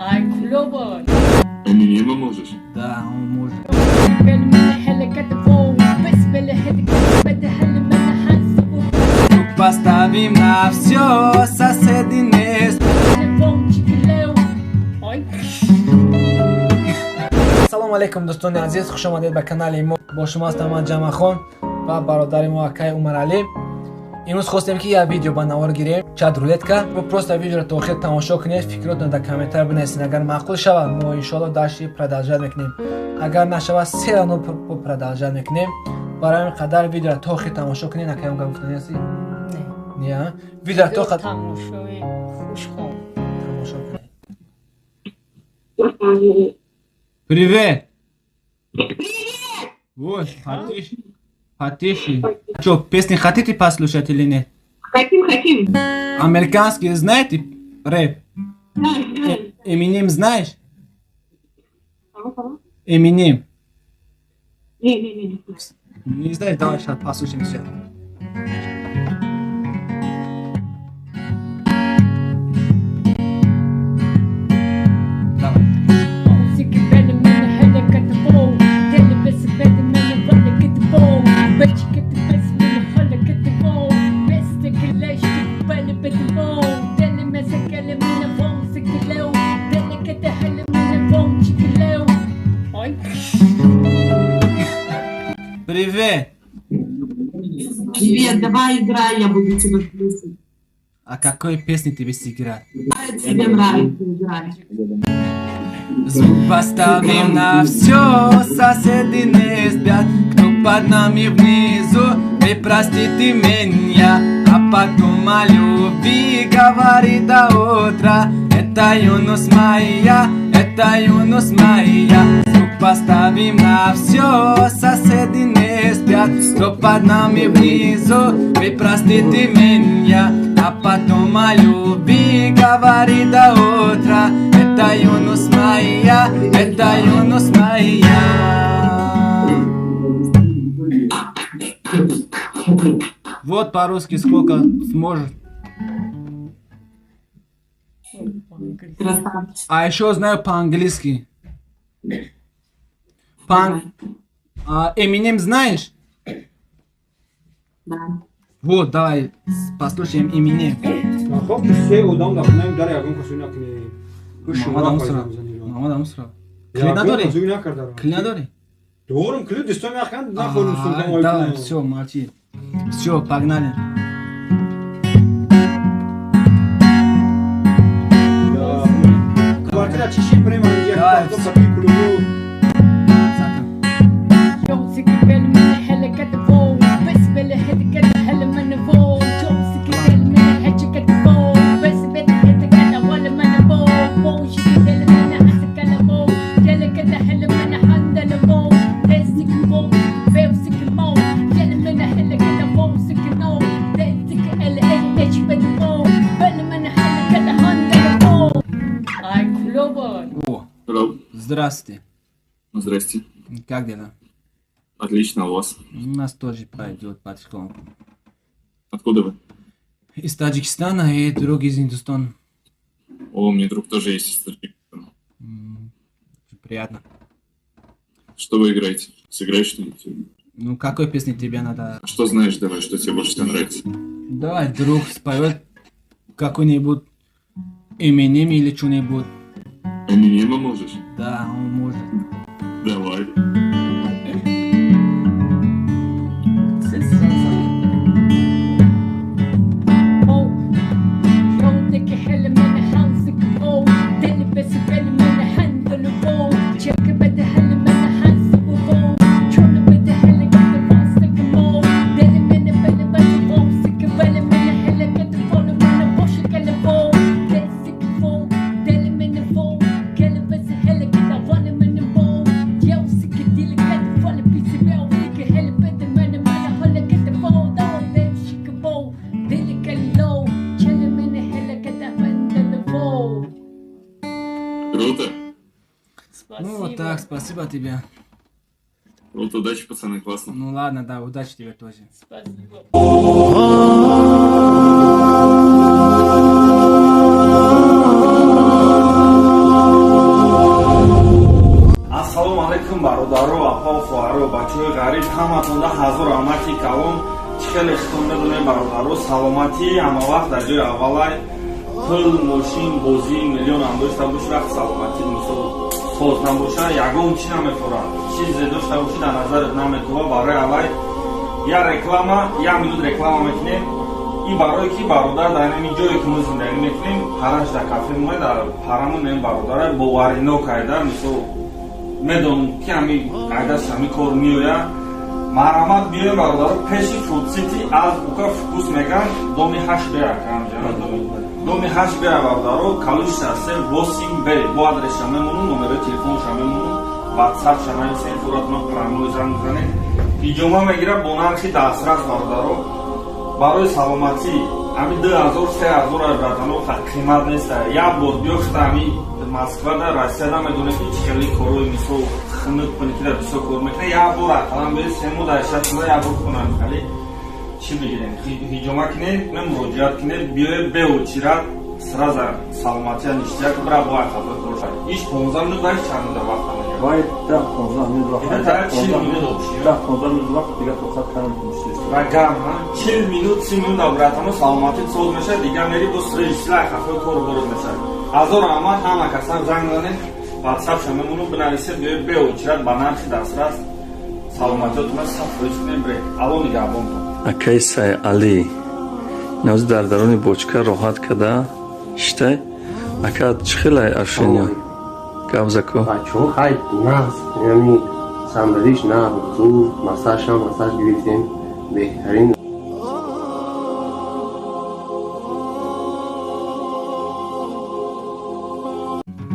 Ай, клёво. Эминема можешь? Да, он может. Поставим на все, соседи не. Салом алейкум, дӯстони азиз, хуш омадед ба канали мо. Бо шумо ҳастам ман, Ҷамъахон, ва бародари мо акай Умаралӣ. Имрӯз хостем, ки як видео ба навор гирем, чат рулетка. Просто видеоро то охир тамошо кунед, фикротон дар комментар бинависед. Агар маъқул шавад, мо иншоалло дальше продолжать мекунем, агар нашавад, всё равно продолжать мекунем. Барои ҳамин қадар видеоро то охир тамошо кунед. Акай, гап гуфтани ҳастӣ? Не, видеоро то тамошои хушхом. Тамошо кунед. Привет! Вот, потише. Потише. Что, песни хотите послушать или нет? Хотим, хотим. Американский знаете рэп? Да, знаем. Эминем знаешь? Кого, кого? Эминем. Не, не, не, не знаю. Не знаешь? Давай сейчас послушаем все. Давай. Привет! Привет, давай играй, я буду тебя слушать. А какой песни тебе сыграть? Какая тебе нравится играть? Звук поставим на все, соседи не спят. Кто под нами внизу, вы простите меня. А потом о любви говори до утра. Это юность моя, это юность моя. Звук поставим на все, соседи не спят. Кто под нами внизу, вы простите меня. А потом о любви говори до утра. Это юность моя, это юность моя. Вот по-русски сколько сможет. Красавчик. А еще знаю по-английски. А, Эминем знаешь? Да. Вот, давай послушаем Эминем. Хоб, се одам дар хонаем, дар ягон касо накунем. Муҳаммад Амусра. Муҳаммад Амусра. Клип надорӣ? Накардарам. Клип надорӣ? Дорум клип, дӯстон яхан нахорум. А, давай, все, молчи. Все, погнали. Квартира чиши према. Давай. Клубу. Сакан. Ай, клёво. О, Hello. здравствуйте. Здрасте. Как дела? Отлично, у вас? У нас тоже пойдет потихоньку. Откуда вы? Из Таджикистана и друг из Индустана. О, у меня друг тоже есть из Таджикистана. Очень приятно. Что вы играете? Сыграешь что-нибудь? Ну, какой песни тебе надо? Что знаешь, давай, что тебе больше всего нравится? Давай, друг споет какой-нибудь Эминем или что-нибудь. Эминема можешь? Да, он может. Давай. Круто. Спасибо. Ну вот так, спасибо тебе. Круто, удачи, пацаны, классно. Ну ладно, да, удачи тебе тоже. Спасибо. Бачаҳои ғариб, ҳаматонда ҳазор раҳмати калон. Чӣ хеле хитон медонем, бародаро, саломатӣ ҳама вақт дар ҷои аввалай. Пул, мошин, бозӣ, миллион ҳам дошта боши, вақт саломатӣ, мисол, соз набоша, ягон чӣ наметорад. Чизе дошта бошӣ, дар назарат наметова. Барои аввай я реклама, як минут реклама мекунем. Ин барое ки бародар дар ҳамин ҷое ки мо зиндагӣ мекунем, параш дар кафе мо, дар парамон ин бародара боваринок айда, мисол, медонам, ки ҳами айдаш ҳами кор меояд. Марҳамат, биёем, бародаро, пеши Фудсити, Азбука вкус меган, доми 8 Б акамҷана, доми 8 Б, бародаро, Калужи шоссе 8 Б. Бо адреша мемонум, номерои телефонша мемонум, ватсапша нависем, фуратона прямой занг бизанед. Ҳиҷома мегирад бо нархи дастрас, бародаро. Барои саломатӣ ҳами 2000, 3000, братано, қимат неста. Як бор биёхта ҳами Москвада, Россияда, медонед, ки чӣ хеле корои, мисол, хунук кунӣ, бисёр кор мекунад. Як бор ақаллан бе 3 моҳ дар 6 моҳ як бор кунам, хали чӣ бигирем, ҳиҷома кунед, муроҷиат кунед, биёед, беочират, сразу саломатия ништяк. Бира, бо айхафои кор иш 15 минут вай чанд минута вақт намегирад? Вай 10-15 минут вақт. 40 минут общий. 10-15 минут вақт, дига тоқат кардам. Ва гам 40 минут, 30 минут, братано, саломатӣ соз мешавад, дига мери, бо срежисила айхафои кору бород мешавад. Ҳазор раҳмат ҳама касан. Занг занед, ватсапша мемонум, бинависед, биёед, беочират, ба нархи дастрас саломатиётона 100% кунед. Бре, Алло нигаҳбонтон. Акаи Сай Алӣ навзи дар даруни бочка роҳат када шитай. Ака, чӣ хелай аршиня гап зако? Бачаҳо, хай, нағз, яъни сандалиш нағз, зур, массажам массаж гирифтем, беҳтарин.